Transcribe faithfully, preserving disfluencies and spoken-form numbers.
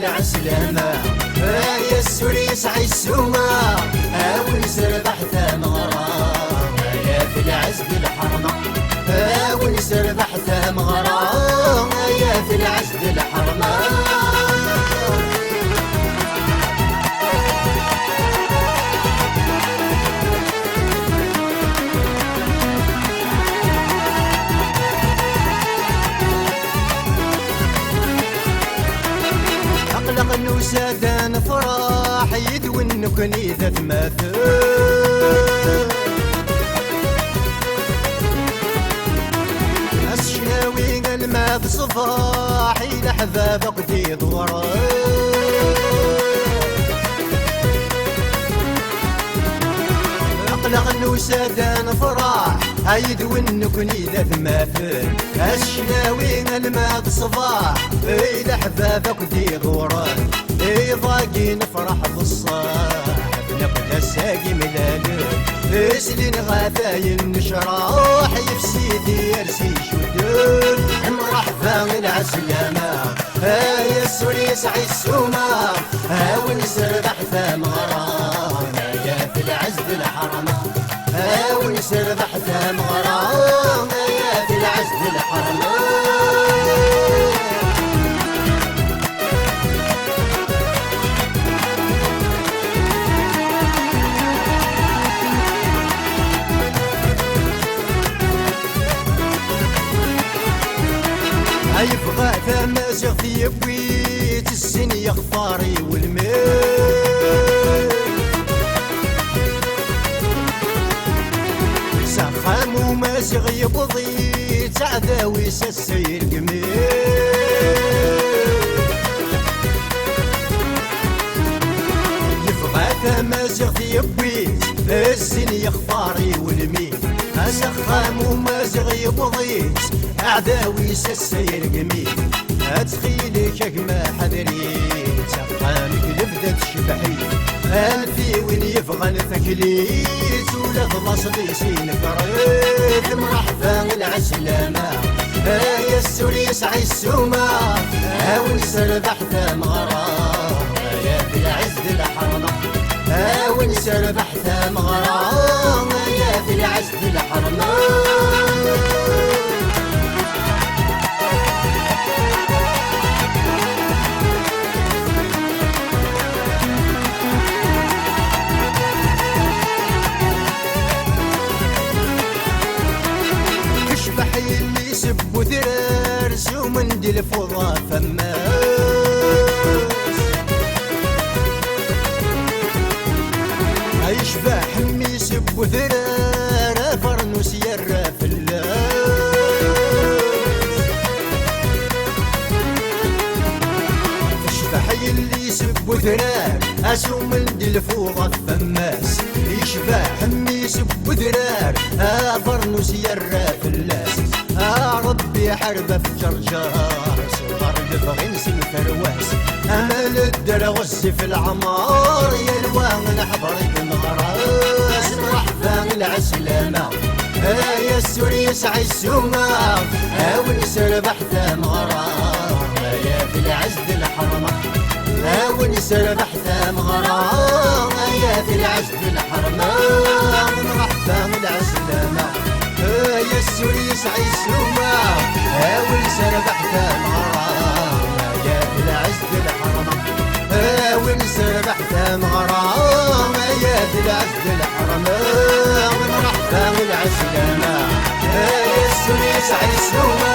Lɛeslama, ay asur yesɛi ssuma, a wen serbeḥ tameɣra, ay at lɛezz d lḥerma, a wen serbeḥ tameɣra, ay at lɛezz d lḥerma. Aql-aɣ nusa-d ad nefreḥ yid-wen nekni d atmaten. Ass ccnawi alma d ṣṣbeḥ i leḥbab akk d-iḍewren. Aql-aɣ nusa-d ad nefreḥ, a yid-wen nekni d atmaten. Ass ccnawi alma d ṣṣbeḥ, i leḥbab akk d-iḍewren. Iḍ-agi nefreḥ d ṣṣeḥ, nekk d ass-agi mlalen. Slin ɣef ayen necreḥ, yefsi tiyersi icudden. Mreḥba lɛeslama, ay asur yesɛi ssuma, a wen serbeḥ tameɣra, ay at lɛezz d lḥerma, a wen serbeḥ tameɣra, ay at lɛezz d lḥerma. Ay yebɣa tamaziɣt yewwi-tt zzin yexfar i welmi. S axxam umaziɣ yewweḍ-itt aɛdaw-is ass-a yergem-it. Yebɣa tamaziɣt yewwi-tt zzin yexfar i welmi. S axxam umaziɣ yewweḍ-itt aɛdaw-is ass-a yergem-it. Ttxil-k a gma ḥader-itt, axxam-ik lebda tcebbeḥ-it. Alef i win yebɣan taklit, ula d laṣel-is inker-it. Mreḥba lɛeslama, ay asur yesɛi ssuma, a wen serbeḥ tameɣra, ay at lɛezz d lḥerma, a wen serbeḥ tameɣra, ay at lɛezz d lḥerma. Tecbeḥ yelli-s n wetrar, zumen di lfuḍa f ammas. Ay yecbeḥ mmi-s n wetrar, abernus yerra fell-as. Tecbeḥ yelli-s n wetrar, asumen di lfuḍa f ammas. Yecbeḥ mmi-s n wetrar, abernus yerra fell-as. A Rebbi ḥareb ɣef ǧerǧer, s ɣer lebɣi-nsen ferwas. Amal dder ɣezzif leɛmer, yal wa leḥder i d-neɣra. Mreḥba lɛeslama, ay asur yesɛi ssuma, a wen serbeḥ tameɣra, ay at lɛezz d lḥerma, a wen serbeḥ tameɣra, ay at lɛezz d lḥerma. Mreḥba lɛeslama, ay asur yesɛi ssuma, a wen serbeḥ tameɣra, ay at lɛezz d lḥerma, a wen serbeḥ tameɣra, ay at lɛezz d lḥerma. Mreḥba lɛeslama, ay asur yesɛi ssuma,